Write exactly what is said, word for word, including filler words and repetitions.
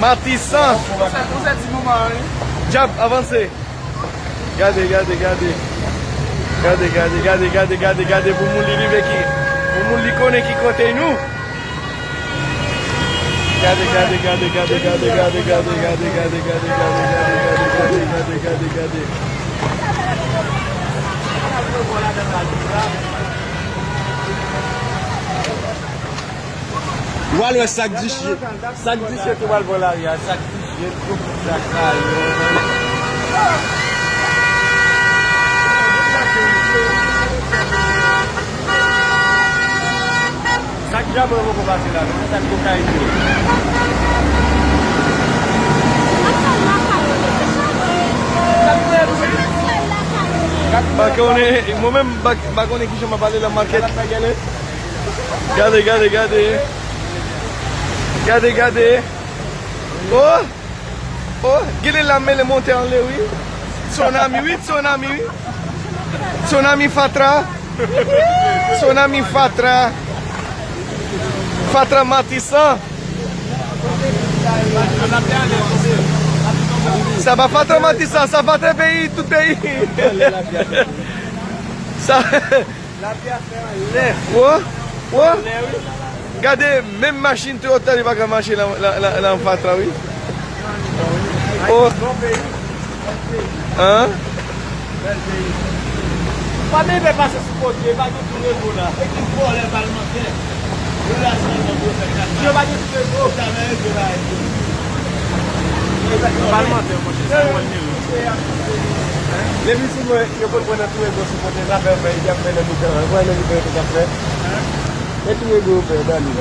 Matisan. Djab, avanse. Gade, gade, gade. Gade, gade, gade, gade, gade, gade. Pou moun li rive ki, pou moun li konnen ki kote nou. Gade, gade, gade. W al wè sak di je, sak di je tou w al bò lari a, sak di je tou, sak la yo. Sak dyaman poko pase la non, sak kokayin yo. Pa konnen, mwen menm, pa, pa konnen kijan m ap pale nan makèt. Gade, gade, gade. Gade, gade. Oh! Oh! Gade la mele monte anlè, wi. Tsunami, wi, tsunami, wi. Tsunami fatra. Tsunami fatra. Fatra Matisan. Sa pa fatra Matisan, sa fatra peyi, tout peyi. Sa. Lapli a fè anlè. Wo, wo. Anlè, wi. Gade, menm machin Toyota li pa ka mache nan, nan, nan, nan fatra, wi. Oh. Bon peyi. Hein? Bèl peyi. Pa menm pase sou kote, pa gen tou rezo la. E ki vòlè palmantè. Yo la sèlman pou yo fè kaka. Yo pa gen tou rezo. Palmantè, monchè, sa wè l te. Depi sou mwen, yo konn pran nan tou rezo sou kote zafè fè, y ap fè nan mitan an. Wè nan mitan yo te ka fè. E tou rezo yo fè, ba nou.